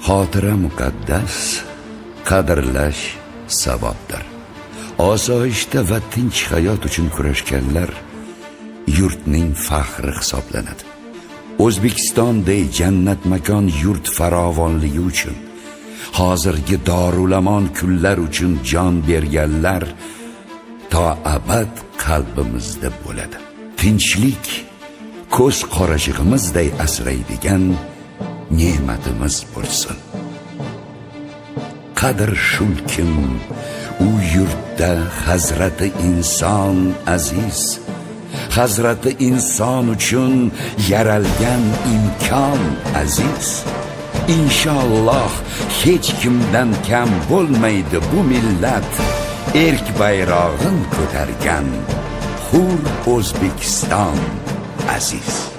Xotira muqaddas, qadrlash savobdir. Osoyishta va tinch hayot uchun kurashganlar yurtning faxri hisoblanadi. O'zbekistonday jannat makon yurt farovonligi uchun, hozirgi dorulamon kunlar uchun jon berganlar to abad qalbimizda bo'ladi. Tinchlik ko'z qorashig'imizday asraydigan ne'matimiz bo'lsin. Qadr shulkim, u yurtda hazrati inson aziz, hazrati inson uchun yaralgan imkon aziz. Inshaalloh hech kimdan kam bo'lmaydi bu millat, erk bayrog'in ko'targan hur O'zbekiston aziz.